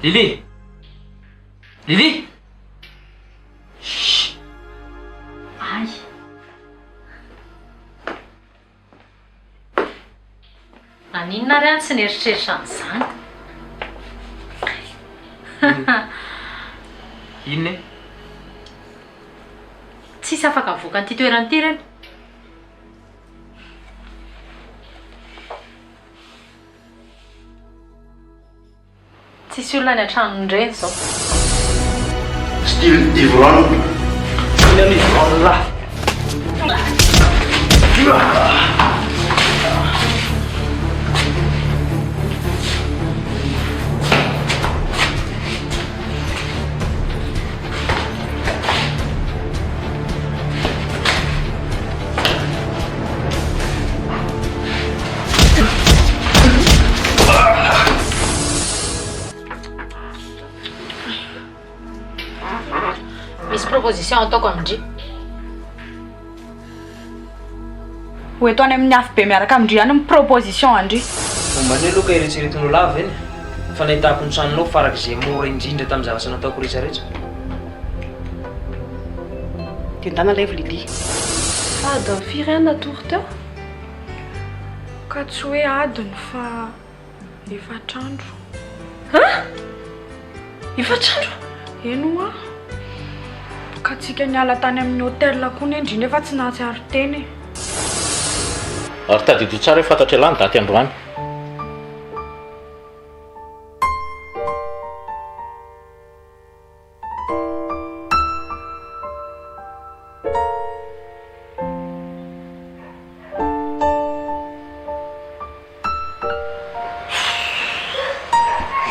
Lily! Lily! Shh! Ay. Naninona ary aho no tsy nieritreritra an'izany? Inona e? Tsisy afaka mivoaka an'ity toerana ity ireny. Tsisy olona any an-tranon'ireny izao. Style ivrogne. Inona no ivrogne lah? Misy proposition ataoko amin-dry. Ho eto any amin'ny afobe miaraka amin-dry ihany ny proposition an-dry. Momba an'io aloha ka eritreretinao lava eny fa nahitako ny tranonao farak'izay mora indrindra tamin'ny zavatra nataoko rehetra rehetra. Dia ndana alaivo Lily. Fa adiny firy aho natory teo? Ka tsy hoe adiny fa efatr'andro. Hein? Efatr'andro? Eny hoa. Ka tsika niala tany amin'ny hotel koa ne ndry nefa tsy nahatsiaro tena e. Ary tadidio tsara hoe fantatr'ialahy ny daty androany.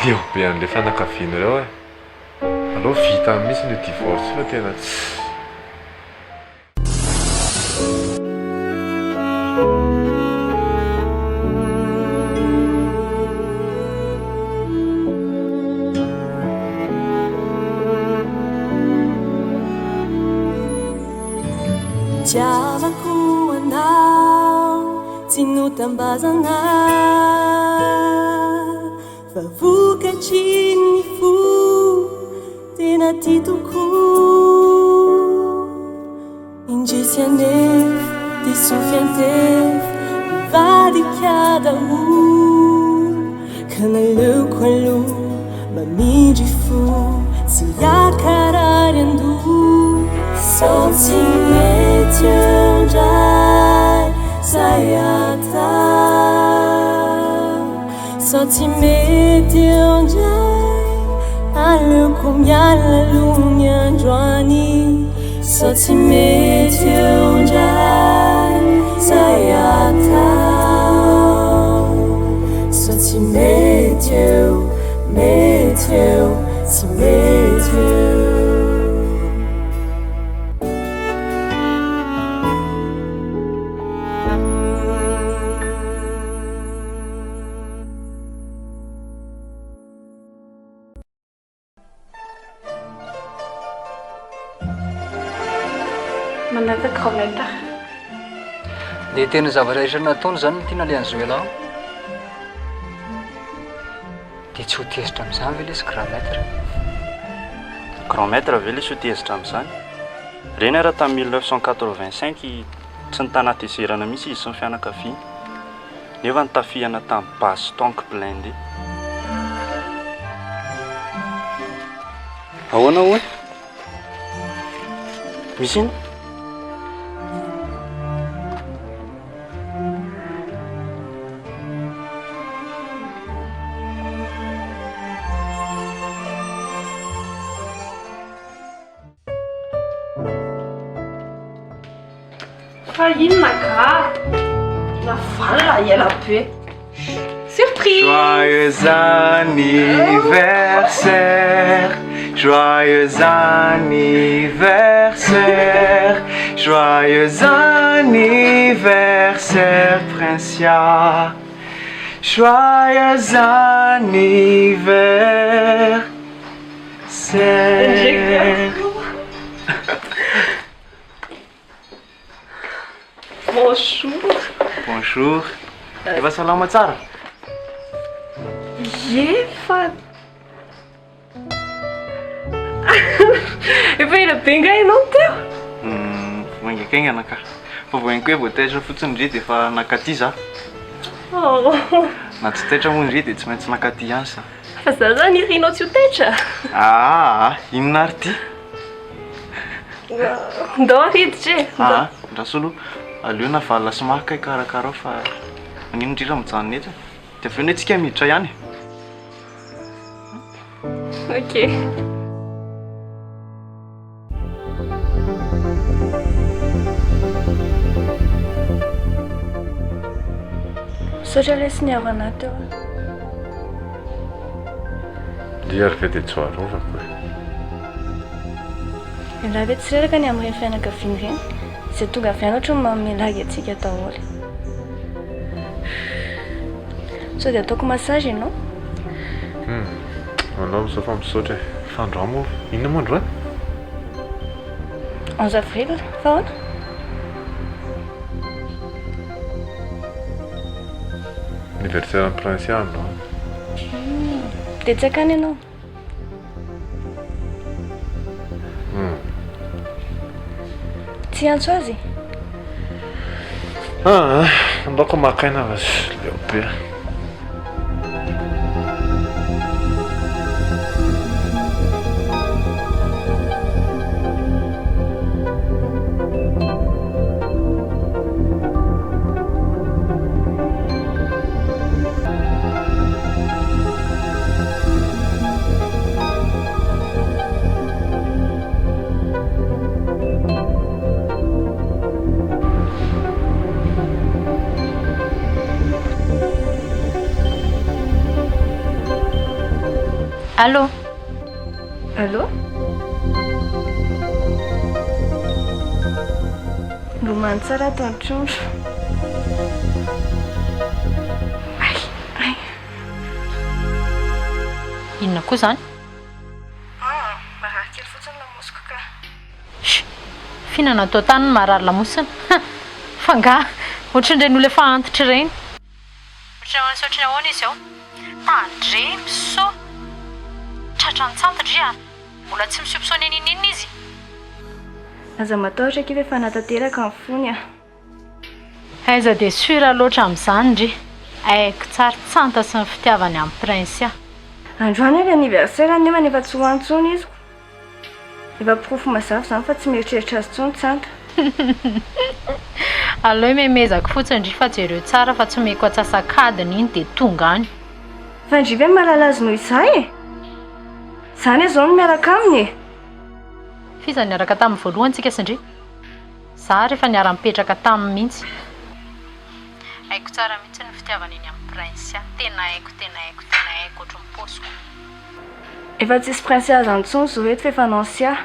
Leo be an'le fianakaviana ireo e. Aleo vita mihitsy io divorce io fa tena tsy. Tiavako anao tsy notambazana Fa vokatry ny fo tena tia tokoa Indrisy anefa diso fiantefa nivadika daholo Ka naleoko aloha mamindry fo tsy hiakarary an-doha Sao tsy mety eo indray zay atao Sao tsy mety eo indray Aleoko miala aloha ny androany Sao tsy mety eo indray Zay atao Sao tsy mety eo, mety eo, tsy mety eo. Manatsa grand maître. Dia tena zavatra rehetra nataony izany no tiana alehan'i Zoela ao. Dia tsy ho tezitra amin'izany ve lesy grand maître? Grand maître ve lesy ho tezitra amin'izany? Reny ara tamin'ny 1985 tsy nitana hatezerana mihitsy izy sy ny fianakaviany. Nefa notafihana tamin'ny basy tank blindé. Ahoana hoy? Misy inona? Fa inona ka? Navalona ela be. Surprise! Joyeux anniversaire, joyeux anniversaire, joyeux anniversaire, Princia. Joyeux anniversaire. Bonjour. Bonjour. Efa salama tsara? Ie, fa Efa ela be nga ianao no teo? Vao haingankaingana ka. Fa vao hainiko hoe vao taitra fotsiny ndry dia efa nankaty za. Oh. Na tsy taitra moa ndry dia tsy maintsy nankaty ihany za. Fa za zany irinao tsy ho taitra? Aa, inona ary ity? Ndao ary hiditra e. Aa, andraso aloha. Aleo Navalona sy Marc hikarakara ao fa maninona ndry raha mijanona eto e? Dia avy eo anie tsika miditra ihany e. Ok. Misaotra lesy niaro anah teo a. Ndry ary ve dia tsy ho arovako e. Ialahy ve tsy reraka ny amin'ireny fianakaviana ireny? Izay tonga avy any ohatran'ny manome lagy antsika daholo. Sao dia ataoko massage ianao? Hum, anao amin'izao fa misaotra e. Fa androany moa, inona moa androany? 11 avril, fa ahoana? Anniversaire an'i Princia androany. Hum, dia tsy hakany ianao? Hum. Tsy hiantso azy? Ah, andaoko maka aina fa leo be. Allô Allô Lomano tsara ato ny trondro. Ay, ay. Inona koa izany? Ah, marary kely fotsiny ny lamosiko ka. Sh! Fihinana atao tany ny marary lamosina. Fa angaha ohatran'ireny olona efa antitra ireny. Ohatran'ny ahoana sy ohatran'ny ahoana izy ao? Tandremo sao tratran'ny tsanty ndry a! Mbola tsy mi-soupçonner n'inon'inona izy. Aza matahotra akia fa efa nahatanteraka ny fony ah. Aiza dia sûr loatra amin'izany ndry. Haiko tsara Tsanta sy ny fitiavany an'i Princia. Androany ary anniversaire nefa efa tsy ho any intsony izy ko. Efa porofo mazava izany fa tsy mieritreritra azy intsony Tsanta. Aleo memezako fotsiny ndry fa jereo tsara fa tsy omeko atsasak'adiny iny dia tonga any. Fa ndry ve mahalala azy noho izaho e? Za anie zao no miaraka aminy e! F'iza niaraka taminy voalohany tsika sy ndry? Za ary efa niara-nipetraka taminy mihitsy. Haiko tsara mihitsy ny fitiavana eny amin'i Princia, tena haiko tena haiko tena haiko ohatry ny paosiko. Efa tsisy Princia zany intsony zao eto fa efa Nancia.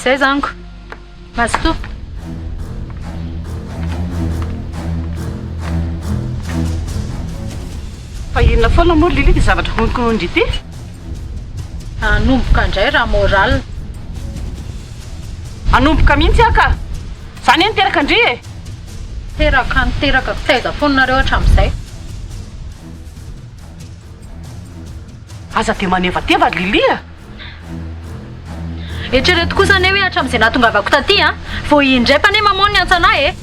Zay zany ko. Mazotoa. Fa inona foana moa Lily ity zavatra honokonoin-dry ity? Hanomboka indray raha moral. Hanomboka mihitsy aho ka! Za anie niteraka an-dry e! Teraka niteraka taiza foana nareo hatramin'izay? Aza dia manevateva ry Lily a! Eritrereto kosa anie hoe hatramin'izay nahatongavako taty an, vao indray anie maman niantso anah e!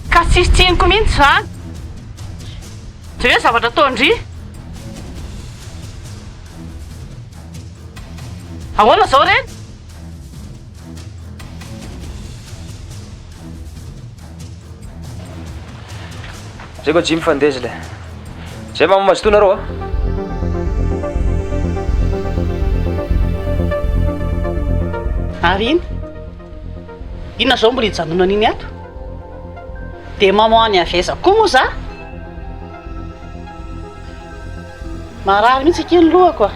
Ka tsisy tsiniko mihitsy izany. Jereo ny zavatra ataon-dry. Ahoana izao reny? Zay ko Jimmy fa ndeha izy le. Zay mama mazotoa nareo a. Ary iny? Inona izao mbola hijanonana iny ato? Dia maman any avy aiza koa moa za? Marary mihitsy akia ny lohako a!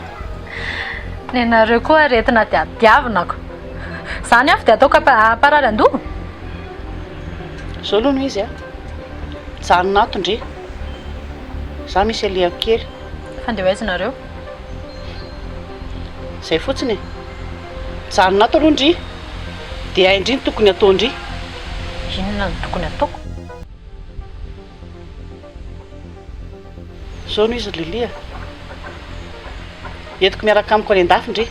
Nenareo koa aretina diadiavina ko! Zany avy dia ataoko hamparary andoha? Zao aloha no izy a! Mijanona ato ndry! Za misy alehako kely. Fa ndeha ho aiza nareo? Zay fotsiny e! Mijanona ato aloha ndry! Dia hay ndry ny tokony hatao ndry! Inona no tokony hataoko? Zao no izy ry Lily a. Entiko miaraka amiko any an-dafy ndry.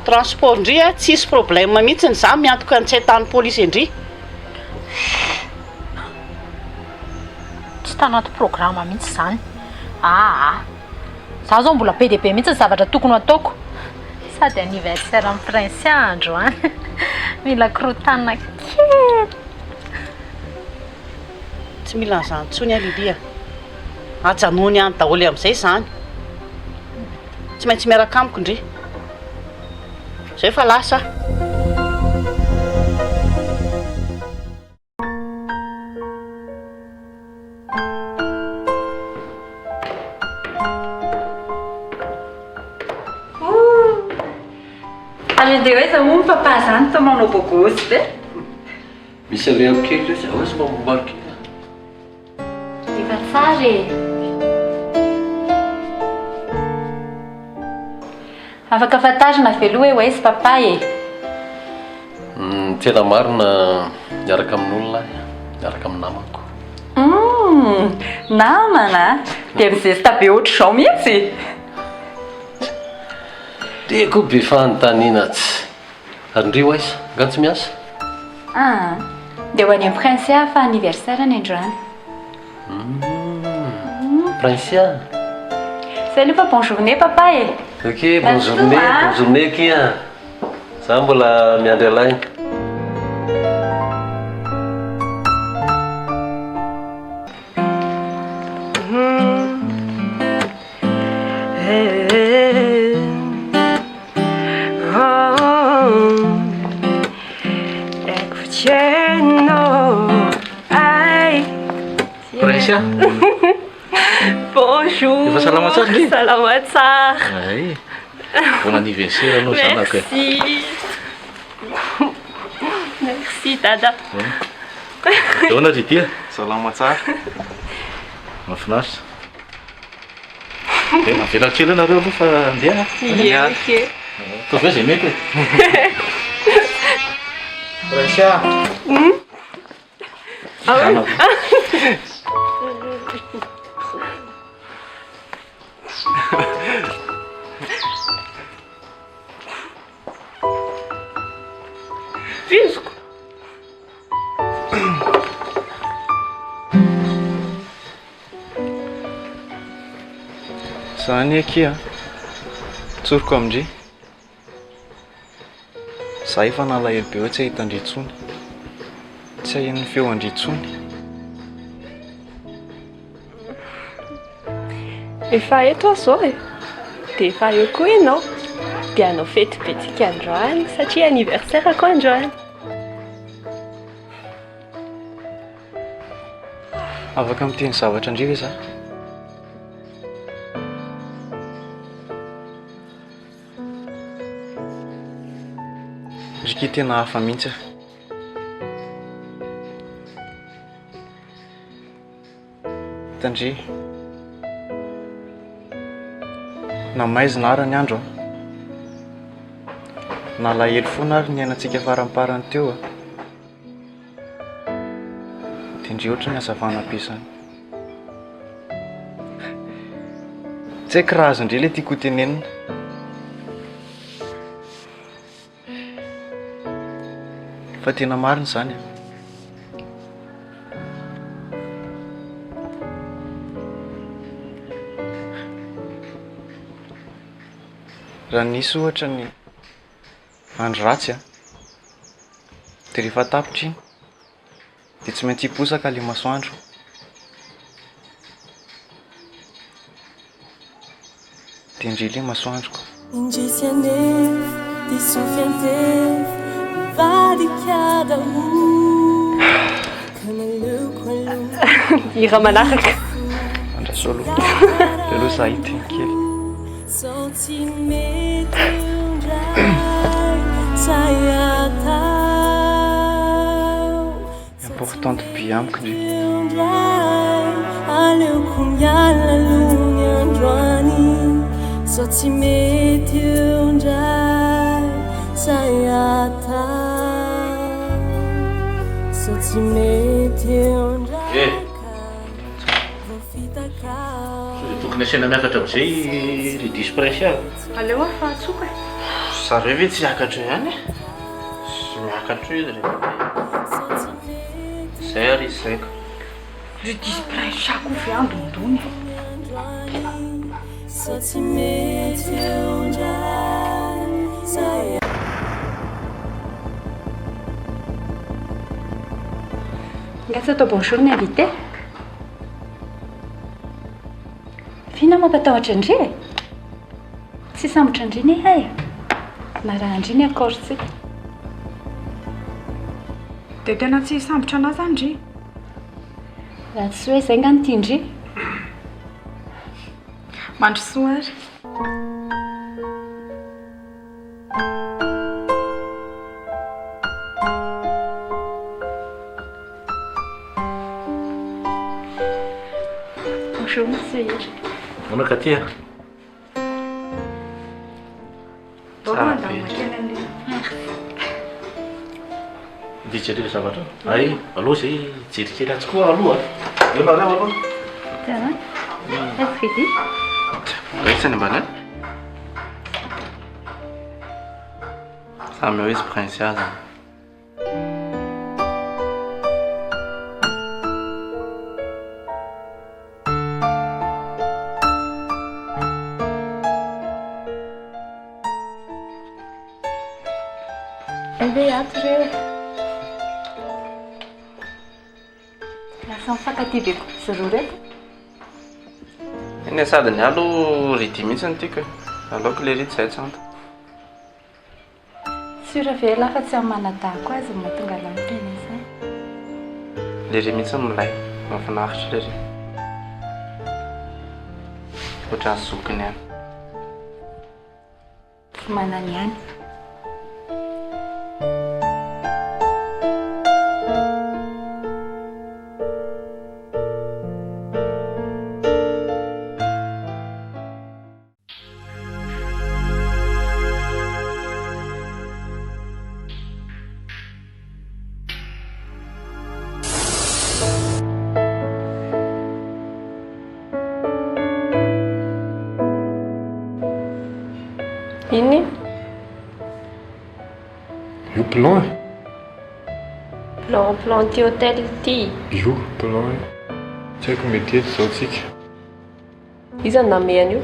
Transport ndry a, tsisy problème mihitsiny, za miantoka ny tsy ahitan'ny polisy an-dry. Tsy tanaty programme mihitsy izany. Aa. Za zao mbola be dia be mihitsy ny zavatra tokony ho ataoko. Sady anniversaire an'i Princia androany. Mila korotanina kely. Tsy mila an'izany intsony aho Lily a. Ajanony any daholo amin'izay izany. Tsy maintsy miaraka amiko ndry. Izay fa lasa aho. Ary andeha ho aiza hono papa zany toa manao bogosy be? Misy alehako kely lesy, ahoana sy mba kely a? Efa tsara e! Afaka fantarina ve aloha hoe ho aiza papa e? Ny tena marina miaraka amin'olona aho, miaraka amin'ny namako. Humm! Namana? Dia mizesta be ohatr'izao mihitsy? Dia koa be fanontaniana tsy. Ary ndry ho aiza? Nga tsy miasa? Aa! Dia ho any amin'i Princia fa anniversaire-ny androany. Humm! Princia? Zay aloha fa bonne journée papa e! Ok, bonne journée, bonne journée akia! Za mbola miandry alahy. Princia. Bonjour. Efa salama tsara ndry? Salama tsara. Ay. Bon anniversaire aloha zanako e. Merci. Merci dada. Ahoana ry Dia? Salama tsara. Mahafinaritra. Dia avela kely nareo aloha fa andeha. Ie, ok. Ataovy hoe izay mety e. Princia. Vizoko. Zany akia a! Tsoriko amin-dry. Za efa nalahelo be hoe tsy hahita an-dry intsony. Tsy haheno ny feo an-dry intsony. Efa eto aho izao e! Dia efa eo koa ianao. Dia hanao fety be tsika androany satria anniversaire-ko androany. Afaka miteny zavatra an-dry ve za? Ricky tena hafa mihitsy a. Tandria. Na maizina ara ny andro a. Nalahelo foana ary ny ainantsika faramparany teo a. Dia ndry ohatry ny hazavana be izany. Tsy haiko raha azon-dry ilay tiako ho tenenina. Fa tena marina izany e. Raha nisy ohatra ny andro ratsy an, dia rehefa tapitra iny dia tsy maintsy hiposaka ilay masoandro. Dia ndry ilay masoandroko. Indrisy anefa diso fiantefa nivadika daholo ka naleoko aloha Hira manaraka. Andraso aloha. Aleo aloha za hiteny kely. Sao tsy mety indray tsy atao Importante be amiko ndry. Aleoko miala aloha ny androany sao tsy mety eo indray tsy atao sao tsy mety eo indray Eh! Sao dia tokony asiana miakatra amin'izay ry Dispress a? Aleo aho fa antsoiko e. Zareo ve tsy hiakatra eo ihany e? Tsy miakatra eo izy rehefa avy eo. Zay ary izy zay ka. Ry Dispress koa ve andondony e? Nga tsy atao bonjour ny invité? F'inona mampatahotra an-dry e? Tsy hisambotra an-dry anie aho e! Narahan-dry ny accord-tsika. Dia tena tsy hisambotra anà izany ndry? Raha tsy hoe izay nga no tian-dry? Mandrosoa ary. Bonjour monsieur Hery. Ahoana Katia? Tsara be. Ndeha hijery ilay zavatra. Ay, aloha izay hijery kely atsy koa aloha. Eo nareo aloha. Ça va? Est-ce que dit? Raisiny ambany any. Samy eo izy prince azy. Andeha ato reo. Lasa mifankatia be koa izy roa reto. Eny e, sady ny ahy aloha Riddy mihitsy no tiako e. Aleoko le Riddy zay tsy anta. Sûr ve elah fa tsy amin'ny manadako azy no mahatonga anah miteny an'izany? Lery mihitsy no milay, mahafinaritra lery. Ohatran'ny zokiny ihany. Tsy manana ihany. Inona iny? Io plan e. Plan plan ity hôtel ity. Io plan io. Tsy haiko mety eto izao tsika. Iza no namehy an'io?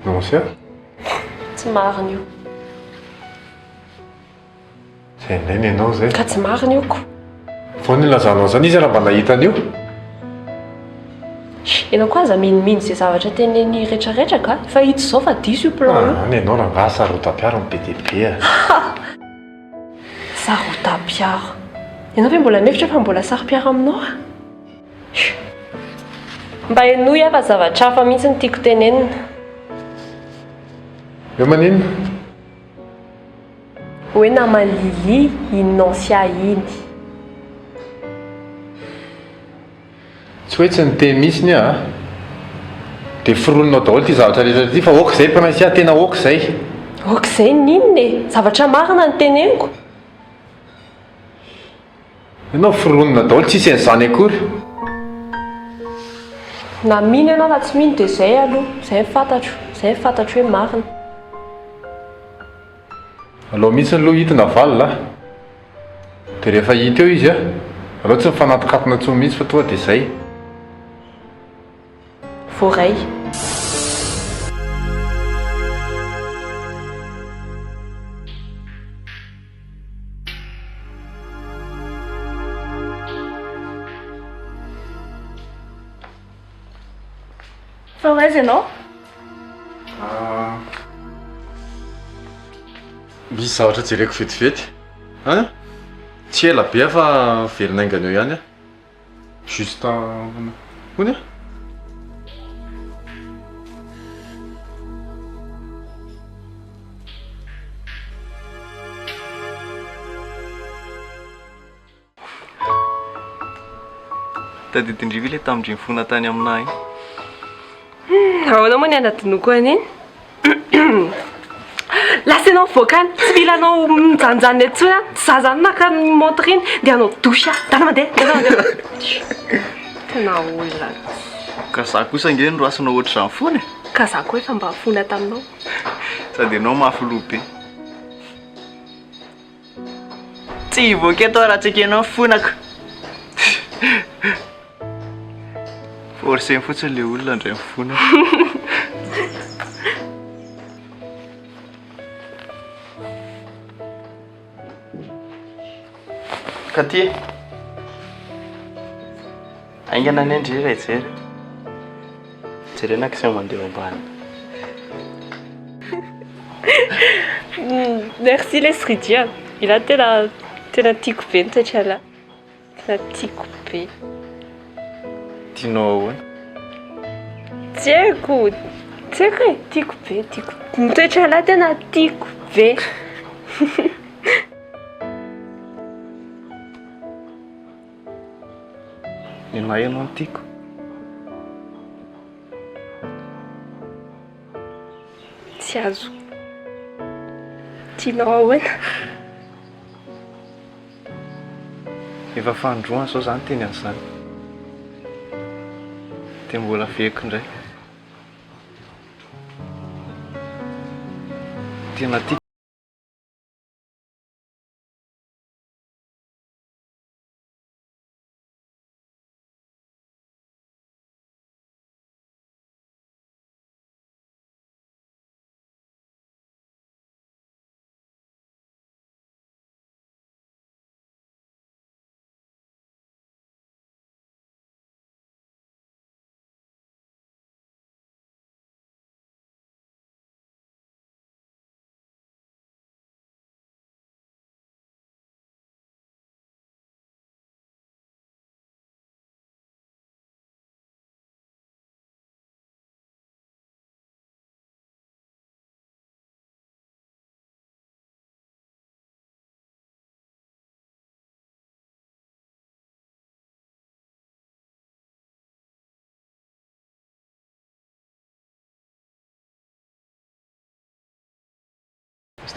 Nancy a? Tsy marina io. Zay indray ny anao zay. Ka tsy marina io ko. Vao nilazanao zany iza raha mba nahita an'io? Ianao koa aza minomino izay zavatra teneniny retraretra ka. Efa hita izao fa diso io plan io. Ah, ny anao rangahy sarotam-piaro ny be dia be a. Sarotam-piaro. Ianao ve mbola mihevitra fa mbola saro-piaro aminao aho? Mba henoy aho fa zavatra hafa mihitsy no tiako tenenina. Hoe maninona? Hoe naman'i Lily iny Nancia iny. Tsy hoe tsy niteny mihitsy anie a! Dia foroninao daholo ity zavatra rehetra ity fa ok izay Princia a, tena ok izay. Ok izay ny inona e? Zavatra marina no teneniko. Ianao foronina daholo tsisy an'izany akory. Na mino ianao na tsy mino dia izay aloha, izay no fantatro, izay no fantatro hoe marina. Alao mihitsy aloha hita Naval a! Dia rehefa hita eo izy a, aleo tsy mifanatokatona intsony mihitsy fa tonga dia izay. Voaray. Fa ho aiza ianao? Misy zavatra jereko vetivety. Hein? Tsy ela be aho fa miverina haingana eo ihany aho. Juste hono e? Tadidin-dry ve ilay tamin-dry nifona tany aminà iny? Ahoana moa ny hanadinoako an'iny? Lasa ianao mivoaka any, tsy mila anao mijanonjanona eto intsony aho, tsy za zany naka ny montre iny, dia hanao douche aho, ndana mandeha, ndana mandeha. Tena olona. Ka za kosa ange no rasinao ohatr'izany foana e. Ka za koa efa mba fona taminao. Sady ianao mafy loha be. Tsy hivoaka eto aho raha tsy ekenao ny fonako. Forcé-ny fotsiny ilay olona handray ny fonako. Katy, haingana anie ndry raha hijery. Jerena action mandeha eo ambany. Merci lesy Riddy a! Ila tena tena tiako be ny toetr'ala. Tena tiako be. Tianao ahoana? Tsy haiko, tsy haiko e, tiako be, tiako. Ny toetr'ala tena tiako be. Ny ahy ianao no tiako. Tsy azoko. Tianao ahoana? Efa fanindroany izao za niteny an'izany. Dia mbola averiko indray. Tena tiako.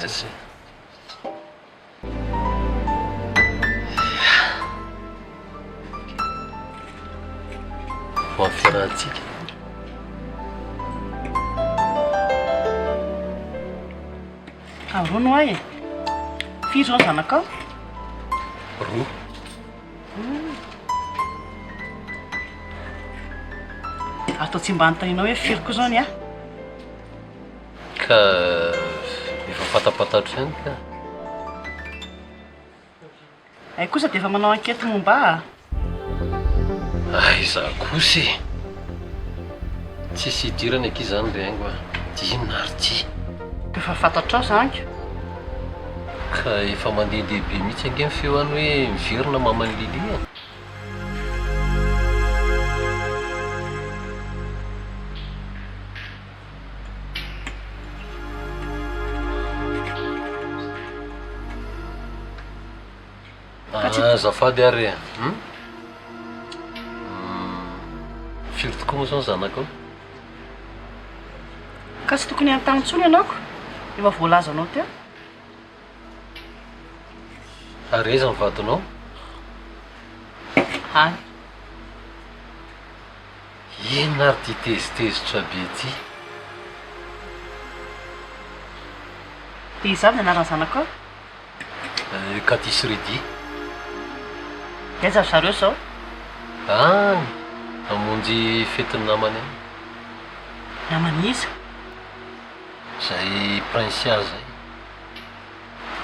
Merci. Ho amin'ny fiarahantsika. Ahoana hoa e? Firy izao ny zanakao? Roa. Atao tsy mba anontanianao hoe firy koa izao ny ahy? Ka efa fantapantatro ihany ka. Hay kosa dia efa manao enquête momba ahy a! Aiza kosa e! Tsisy idirany akia izany ry haingo a! Dia inona ary ity? Efa fantatrao izany ka! Ka efa mandehandeha be mihitsy ange ny feo any hoe miverina maman'i Lily e! Azafady ary e! Hum? Firy tokoa moa izao ny zanakao? Ka tsy tokony hanontany intsony ianao ko! Efa voalazanao teo. Ary aiza ny vadinao? Any. Inona ary ity tezitezitra be ity? Dia iza avy ny anaran'ny zanakao? Katy sy Rudy. Dia aiza ry zareo izao? Any, hamonjy fetin'ny namany any. Naman'iza? Izay Princia izay.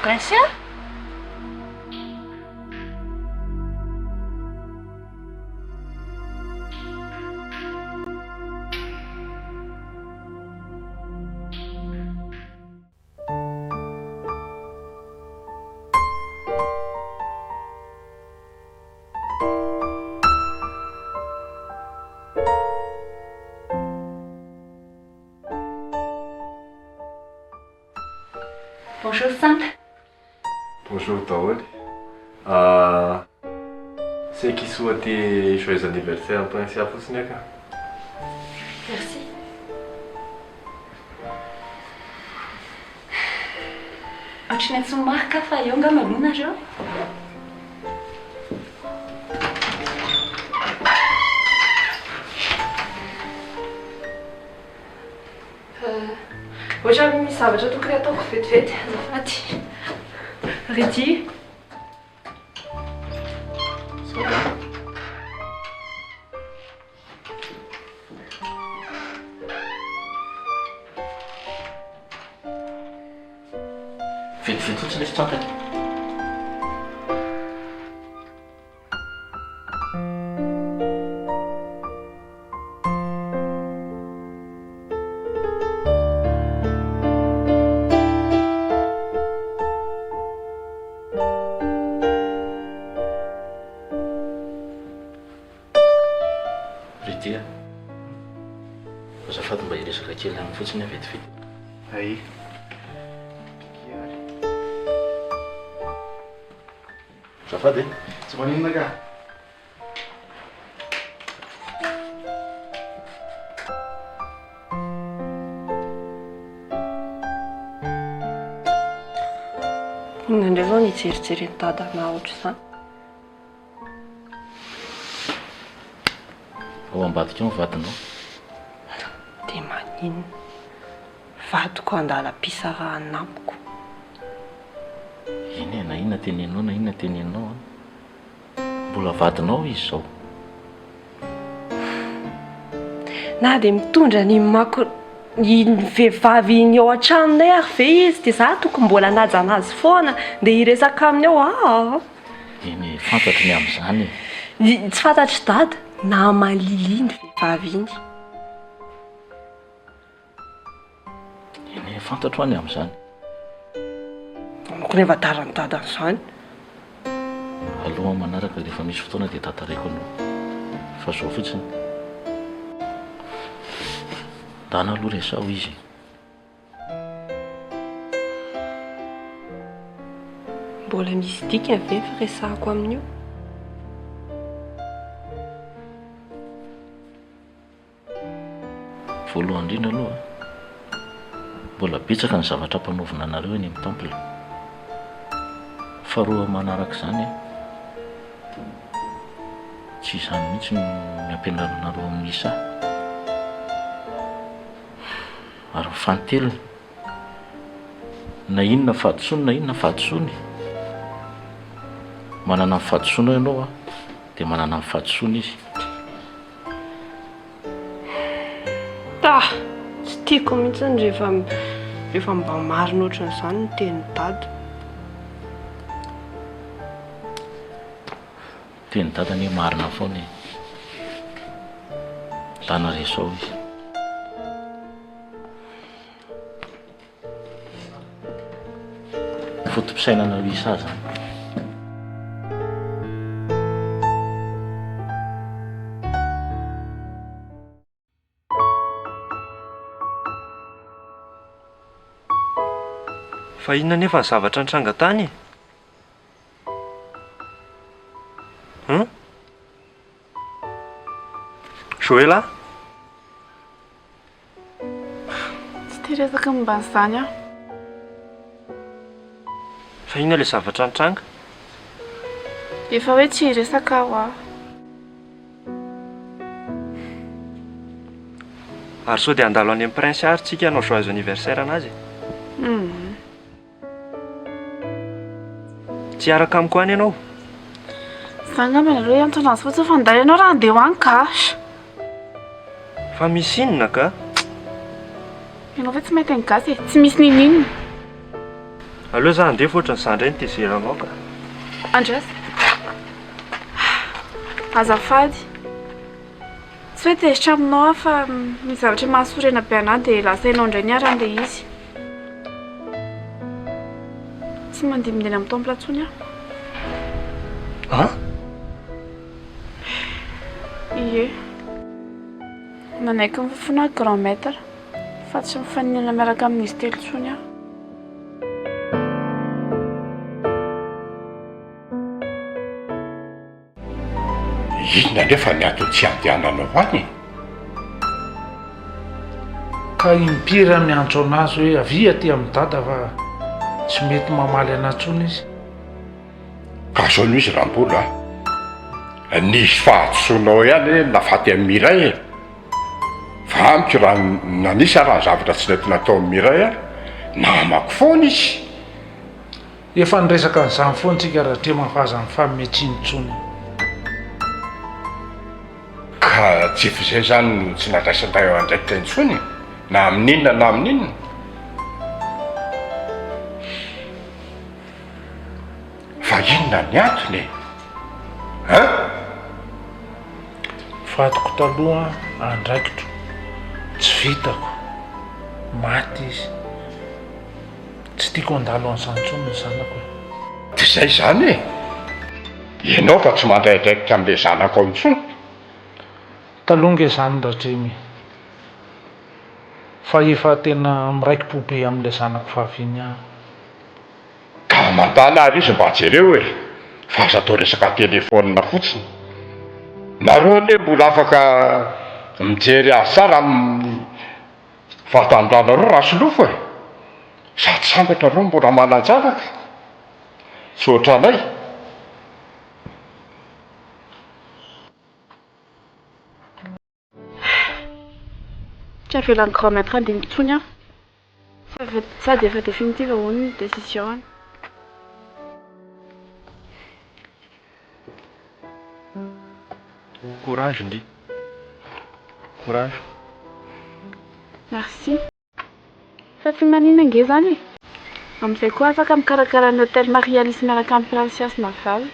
Princia? Bonjour Santa. Bonjour daholo. Ah, c'est qui souhaitait joyeux anniversaire an'i Princia fotsiny aho ka. Merci. Ohatry ny antsoin'i Marc aho fa eo angamba aloha nareo. Ohatran'ny misy zavatra tokony hataoko vetivety, azafady. Rudy. Vetivety fotsiny izy tsapany. Rudy a, azafady mba hiresaka kely aminy fotsiny aho vetivety. Ay. Azafady e. Tsy maninona ka. Inona indray izao ny hijerijeren'i Dada anah ohatr'izany? Ao ambadika ao ny vadinao. Dia maninona? Vadiko andalam-pisarahana amiko. Eny e, na inona teneninao na inona teneninao an, mbola vadinao izy izao. Na dia mitondra ny mako iny vehivavy iny ao an-tranonay ary ve izy dia za tokony mbola hanaja anazy foana, ndeha hiresaka aminy ao aa. Eny e, fantatro ny amin'izany e. Ny tsy fantatr'i Dada, naman'i Lily iny vehivavy iny. Eny e, fantatro aho ny amin'izany. Amiko nefa adalan'i Dada an'izany. Aloha amin'ny manaraka rehefa misy fotoana dia tantaraiko anao. Fa izao fotsiny. Ndana aloha resaho izy e. Mbola misy dikany ve ny firesahako amin'io? Voalohany indrindra aloha, mbola betsaka ny zavatra ampanaovina anareo eny amin'ny temple. Faharoa manaraka izany, tsy izany mihitsy no ampianarinareo amin'ny isa. Ary ny fanintelony, na inona fahadisoany na inona fahadisoany, manana ny fahadisoanao ianao an, dia manana ny fahadisoany izy. Ah! Tsy tiako mihitsy rehefa rehefa mba marina ohatran'izany ny tenin'i Dada. Tenin'i Dada anie marina foana e. Ndana resao izy. Foto-pisainana Wisa zany. Fa inona anefa ny zavatra nitranga tany e? Hum? Joela? Tsy te hiresaka momba an'izany aho. Fa inona ilay zavatra nitranga? Efa hoe tsy hiresaka aho ah. Ary sao dia handalo any amin'ny Prince ary tsika hanao joyeux anniversaire anazy e? Hum. Tsy hiaraka amiko any ianao? Za angamba aloha hiantso anazy fotsiny fa ndao ianao raha handeha ho any ka. Fa misy inona ka? Ianao ve tsy mahay teny gasy e? Tsy misy n'inon'inona. Aleo za handeha fa ohatran'ny za indray no tezeranao ka. Andraso. Azafady. Tsy hoe tezitra aminao aho fa misy zavatra mahasorena be anah dia lasa ianao indray niharan'ilay izy. Tsy mandeha eny amin'ny temple intsony aho. An? Ie. Nanaiky ny fofona aho grand maître fa tsy mifaninana miaraka amin'izy telo intsony aho. Inona anefa ny antony tsy andehananao any e? Ka impiry aho miantso anazy hoe avia aty amin'i dada fa tsy mety mamaly anah tsony izy. Ka zao no izy Rambola a! Nisy fahadisoanao ihany nafaty an'i Miray e! Fa amiko raha nanisy ara ny zavatra tsy nety nataon'i Mireille ary, namako foana izy. Efa niresaka an'izany foana tsika Ratrema fa aza mifanome tsiny intsony. Ka tsy efa izay izany no tsy nandraisan-dray andraikitra intsony e! Na amin'inona na amin'inona. Fa inona ny antony e? Hein? Vadiko taloha andraikitro, tsy vitako, maty izy. Tsy tiako handalo an'izany intsony ny zanako e. Dia izay izany e! Ianao fa tsy mandray andraikitra amin'ilay zanakao intsony. Taloha nge izany Ratremy fa efa tena miraiki-po be amin'ilay zanako vavy iny aho. Ka mandala ary izy mba jereo e! Fa aza atao resaka telephone fotsiny. Nareo anie mbola afaka mijery azy tsara amin'ny fahatanoranareo Rasolofo e! Sady sambatra nareo mbola manan-janaka, tsy ohatranay. Tsy avelan'ny grand maître handeha intsony aho. Sady efa définitive hono ny décision-ny. Courage ndry. Courage. Merci. Fa tsy maninona ange izany e! Amin'izay koa afaka mikarakara ny hôtel Marie Alice miaraka amin'i Francia sy Naval.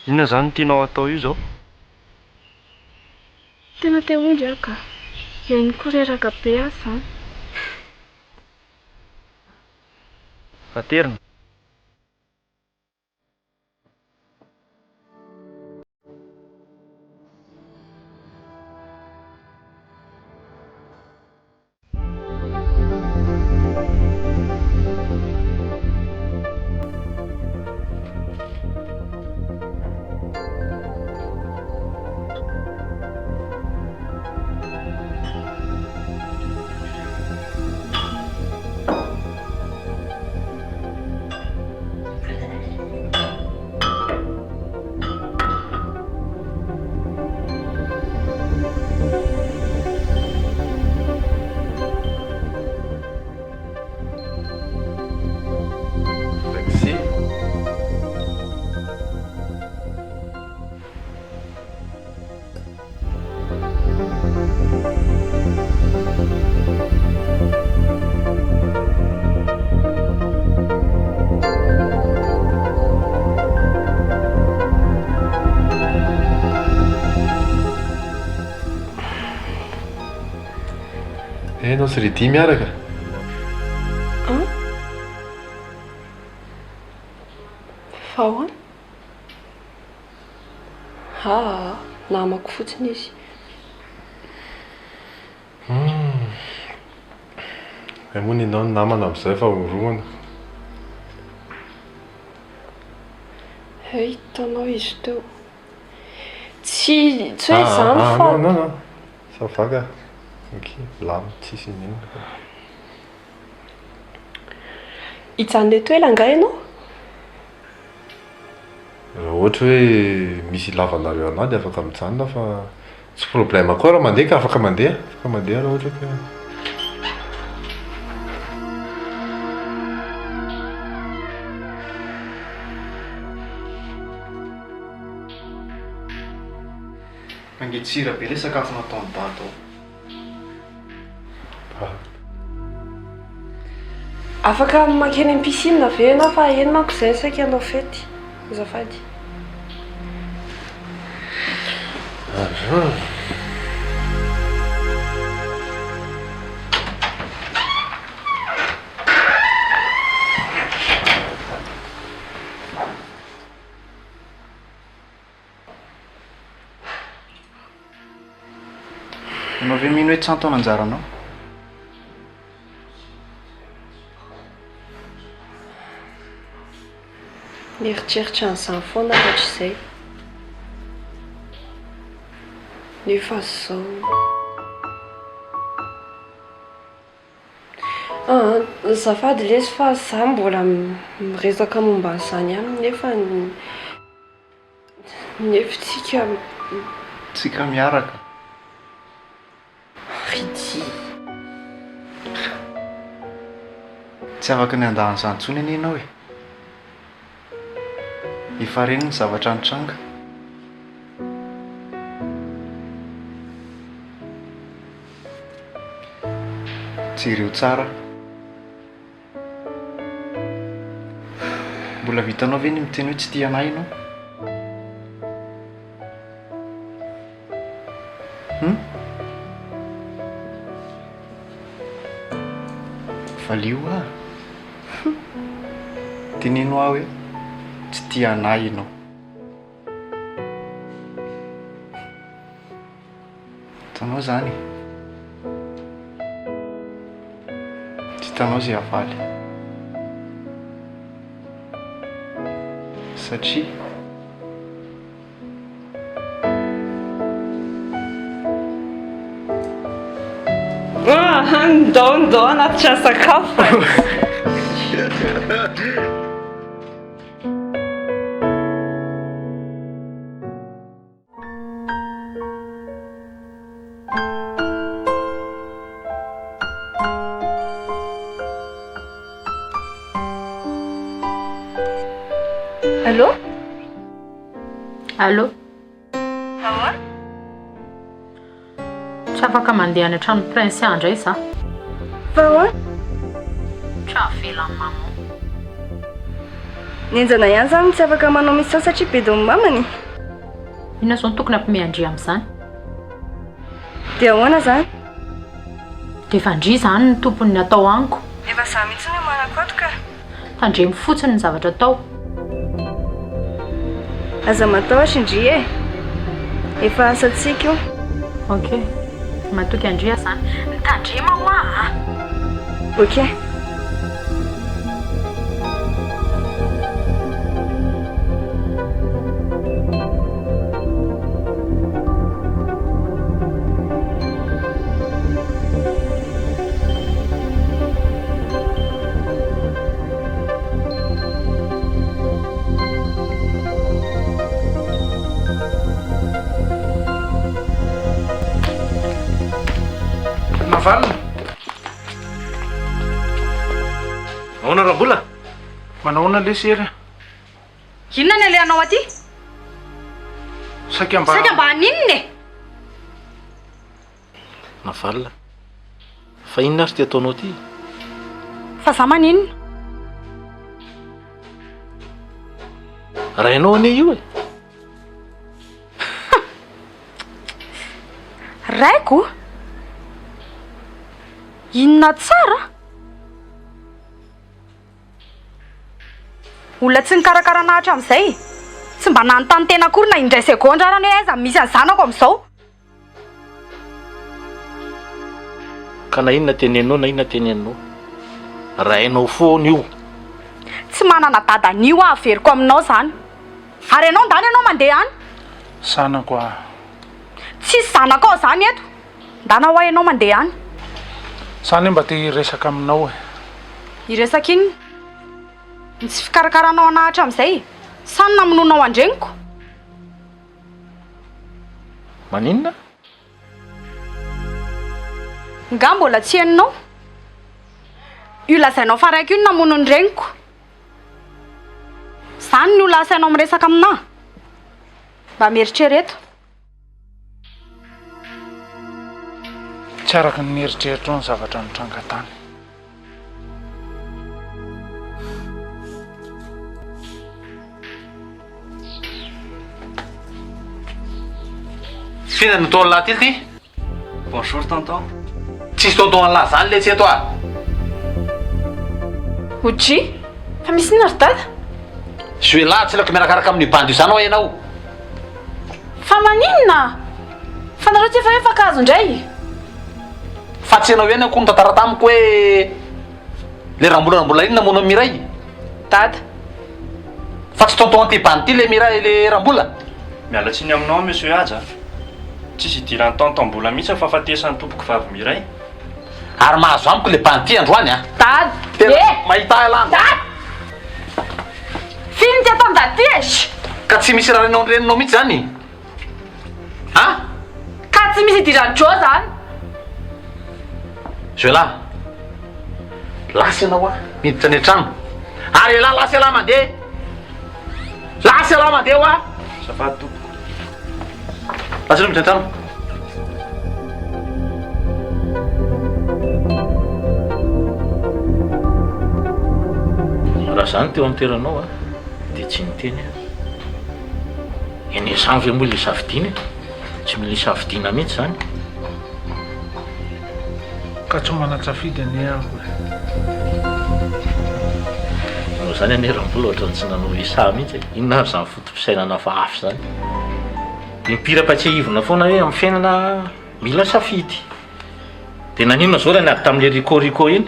Inona izany no tianao hatao io izao? Tena te hondry aho ka. Henoko reraka be aho izany. Aterina. Taxi. Enao sy Lydie miaraka? An? Fa ahoana? Aa, namako fotsiny izy. Humm. Hay moa ny anao ny namana amin'izay fa orohana. Hay hitanao izy teo. Tsy, tsy hoe izany fa. Ah, non, non, non. Ça va ka. Ok, milamina, tsisy n'inona ka. Hijanona eto ela angaha ianao? Raha ohatra hoe misy ilavanareo anah dia afaka mijanona fa tsy problème koa raha mandeha ka afaka mandeha, afaka mandeha raha ohatra ka. Mangitsira be le sakafo nataon'i dada ao. Afaka mankeny am piscine ve ianao fa eny manko izay saika hanao fety azafady. Ianao ve mino hoe tsy anton anjaranao? Nieritreritra an'izany foana aho hatrizay. Nefa izao. Aa, azafady lesy fa za mbola miresaka momba an'izany ihany nefa Nefa tsika. Tsika miaraka. Tsy afaka ny handà an'izany intsony anie ianao e. Efa reny ny zavatra nitranga. Jereo tsara. Mbola vitanao ve ny miteny hoe tsy tia anah ianao? Hum? Valio aho. Teneno aho hoe tsy tia anah ianao. Hitanao izany e. Tsy hitanao izay havaly. Satria. Ah, ndao ndao hanatitra sakafo. Allô? Allô? Ahoana? Tsy afaka mandeha any an-tranon'i Princia indray za. Fa ahoana? Tsy avelan'i maman. Nenjana ihany zany tsy afaka manao mission satria bedon'ny mamany e. Inona zao no tokony hampime an-dry amin'izany? Dia ahoana zany? Dia efa ndry izany no tompon'ny atao amiko. Efa za mihitsy no iomanako ato ka. Tandremo fotsiny ny zavatra atao. Aza matahotra ndry e! Efa asantsika io. Ok. Matoky an-dry aho zany. Mitandrema hoa a! Ok. Navalona. Ahoana Rambola? Manahoana lesy Hery a? Inona ny alehanao aty? Saika mba. Saika mba haninona e? Navalona. Fa inona ary ity ataonao ity? Fa za maninona? Rainao anie io e! Raiko? Inona tsara? Olona tsy nikarakara anah hatramin'izay, tsy mba nanontany tena akory na indray segondra ara ny hoe aiza no misy an'ny zanako amin'izao. Ka na inona teneninao na inona teneninao, rainao foana io. Tsy manana dada an'io aho averiko aminao izany. Ary ianao ndany ianao mandeha any. Zanako ah. Tsisy zanakao izany eto. Ndana hoa ianao mandeha any. Za anie mba te hiresaka aminao e. Hiresaka inona? Ny tsy fikarakaranao anah hatramin'izay sa ny namonoanao an-dreniko? Maninona? Nga mbola tsy henonao? Io lazainao fa raiko io no namono ny reniko. Zany no lasa ianao miresaka aminah? Mba mieritrereto. Tsy araka ny eritreritrao ny zavatra nitranga tany. F'inona no ataon'lah ty ty? Bonjour tonton. Tsisy tonton an'lah zany letsy eto ah! Odry, fa misy inona ry dada? Zoelah tsy ilako miarakaraka amin'io bandy io zany hoa ianao. Fa maninona? Fa nareo tsy efa hoe mifankahazo indray? Fa tsy ianao ihany akory nitantara tamiko hoe le Rambola Rambola iny namono an'i Mireille? Dada. Fa tsy tonton an'ity bandy ity le Mireille le Rambola? Miala tsiny aminao aho Monsieur Haja a! Tsisy idiran'i tonton Mbola mihitsy ny fahafatesan'ny tompokovavy Mireille. Ary mahazo amiko le bandy ity androany a! Dada. Tena Eh! mahita ahy lah androany. Dada! F'inona ity ataon'i dada ity e? Chut! Ka tsy misy rarinao ny reninao mihitsy zany? A! Ka tsy misy idiran'i Joe zany. Zoelah! Lasa ianao a, miditra any an-trano. Ary ialahy lasa ialahy mandeha. Lasa ialahy mandeha hoa. Azafady tompoko. Lasa ianao miditra an-trano. Raha za no teo amin'ny toeranao a, dia tsy niteny aho. Eny izany ve moa ilay safidiana e? Tsy mila isafidiana mihitsy izany. Ka tsy manan-tsafidy anie aho e. Noho izany anie Rambola ohatran'ny tsy nanao isa mihitsy e. Inona ary izany foto-pisainana hafahafa izany? Impiry ampatsiahivina foana hoe amin'ny fiainana mila safidy. Dia naninona izao raha niady tamin'ilay Rico Rico iny?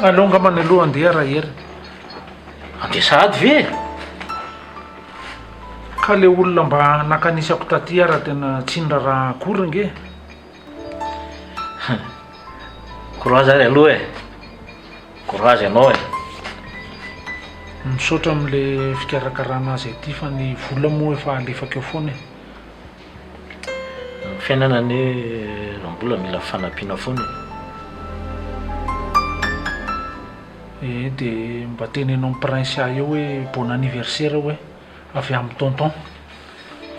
Aleo angambany aloha handeha Rahery. Handeha sahady ve e? Ka le olona mba nakanisako taty ara tena tsy niraharaha akory nge. Courage ary aloha e. Courage ianao e. Misaotra amle fikarakarana azy aty fa ny vola moa efa alefako eo foana e. Ny fiainana anie raha mbola mila fanampiana foana e. Ee de mba teneno amin'i Princia eo hoe bon anniversaire hoe avy amin'i tonton.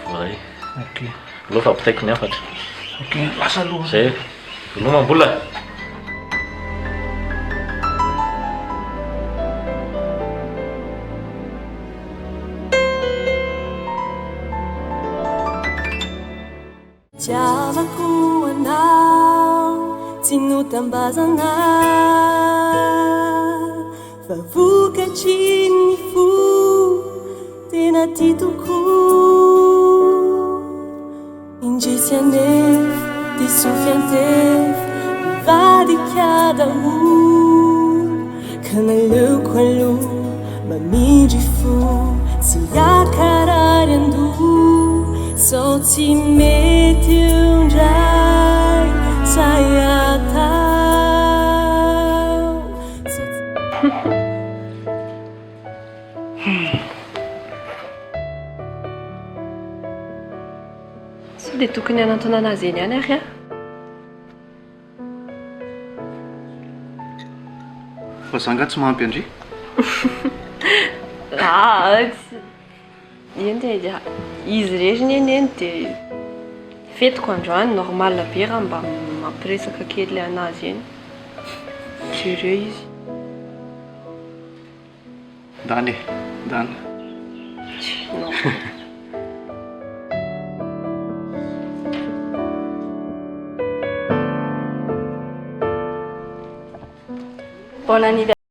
Voaray. Ok. Aleo fa ampitaiko ny hafatra. Ok, lasa aloha. Zay. Veloma Mbola. Tiavako anao tsy notambazana Fa vokatry ny fo tena tia tokoa Indrisy anefa diso fiantefa nivadika daholo Ka naleoko aloha mamindry fo tsy hiakarary an-doha Sao tsy mety eo indray zay atao Sao dia tokony hanantona anazy eny ihany ary aho? Fa za nga tsy mahampy an-dry? Ah, tsy. Eny e, izy irery anie neny dia fetiko androany, normal be raha mba mampiresaka kely anazy eny. Jereo izy. Ndana e, ndana. Non. Bon anniversaire.